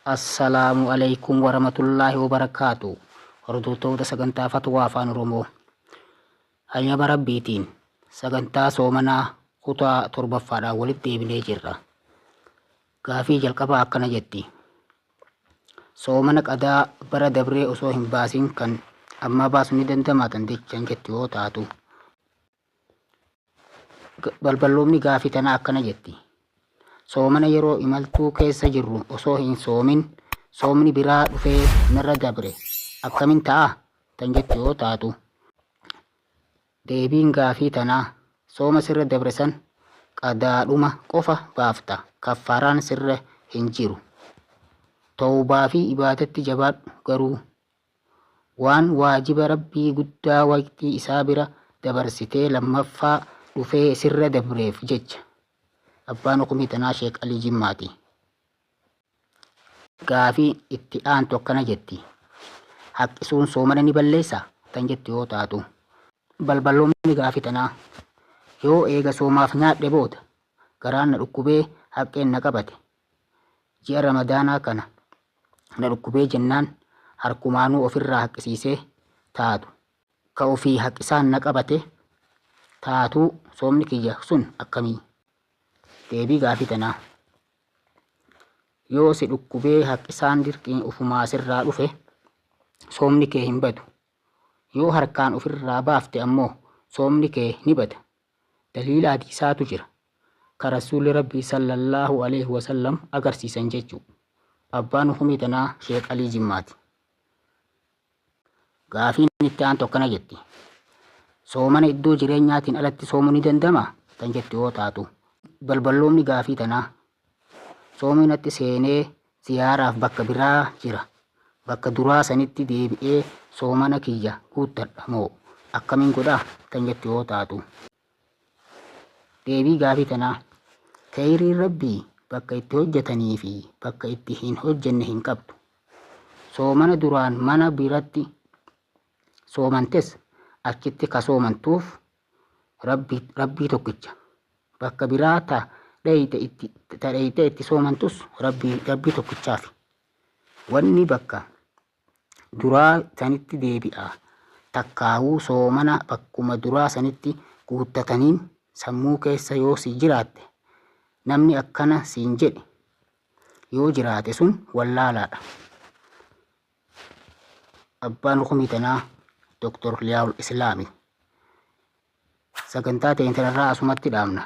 Assalaamu Aleykum Warahmatullaahi Wabarakaatu. Hordoftoota sagantaa Fatwaa Afaan Oromoo. Hayyama Rabbiitiin sagantaa soomanaa kutaa torbaffaadhaan walitti deebinee jirra. Gaafii jalqabaa akkana jetti. Soomana qadaa bara dabree osoo hin baasin kan ammaa baasuun ni danda'amaa tan jettu yoo taatu. Balballoomni gaafii tanaa akkana jetti. Soomana yeroo imaltuu keessa jirru osoo hin soomin soomni biraa dhufee narra dabre akkamin ta'a tan jettu yoo taatu. Deebiin gaafii tanaa sooma sirra dabre san qadaadhuma qofa baafta kaffaaraan sirra hin jiru. Tawbaa fi ibaadatti jabaadhu garuu waan waajiba Rabbii guddaa waqtii isaa bira dabarsitee lammaffaa dhufee sirra dabreef jecha. Abbaan hukumii tanaa Sheek Alii Jimmaati. Gaafii itti aantu akkana jetti. Haqqisuun soomana ni balleessa tan jettu yoo taatu. Balballoomni gaafii tanaa yoo eega soomaaf nyaadhe booda garaan na dhukkubee haqqeen na qabate ji'a Ramadaanaa kana na dhukkubee jennaan harkumaanuu ofirraa haqqisiisee taatu ka ofii haqqisaan na qabate taatuu soomni kiyya sun akkamii? Deebii gaafii tanaa. Yoo si dhukkubee haqqisaan dirqiin ofumaa sirraa dhufe soomni kee hin badu. Yoo harkaan ofirraa baafte ammoo soomni kee ni bada. Daliila hadiisaatu jira. Ka Rasuulli Rabbii sallallaahu aleyhi wasallam agarsiisan jechuu. Abbaan hukumii tanaa Sheek Alii Jimmaati. Gaafiin itti aantu akkana jetti. Soomana iddoo jireenyaatiin alatti soomuu ni danda'amaa? Tan jettu yoo taatu. Balballoomni gaafii tanaa. Soomni natti seenee ziyaaraaf bakka biraa jira. Bakka duraa sanitti deebi'ee soomana kiyya guuttadha moo akkamiin godha? Tan jettu yoo taatu. Deebii gaafii tanaa. Keyriin Rabbii bakka itti hojjatanii fi bakka itti hin hojjanne hin qabdu. Soomana duraan mana biratti soomantes achitti ka soomantuuf Rabbi, Rabbii tokkicha. Bakka biraa ta dheyxe itti, ta dheyxee itti soomantus Rabbii, Rabbii tokkichaafi. Wanni bakka duraa sanitti deebi'a takkaawuu soomana bakkuma duraa sanitti guuttataniin sammuu keessa yoo si jiraatte namni akkana siin jedhe yoo jiraate sun wallaalaadha. Abbaan hukumii tanaa Dr. Liyaawul Islaami. Sagantaa teenya tanarraa asumatti dhaabna.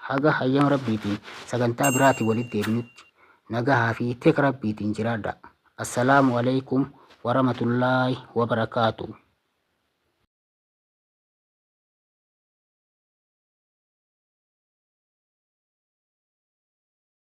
Haga hayyama Rabbiitiin sagantaa biraatiin walitti deebinutti nagahaa fi tika Rabbiitiin jiraadha. Assalaamu alaikum warahmatullaahi wabarakaatu.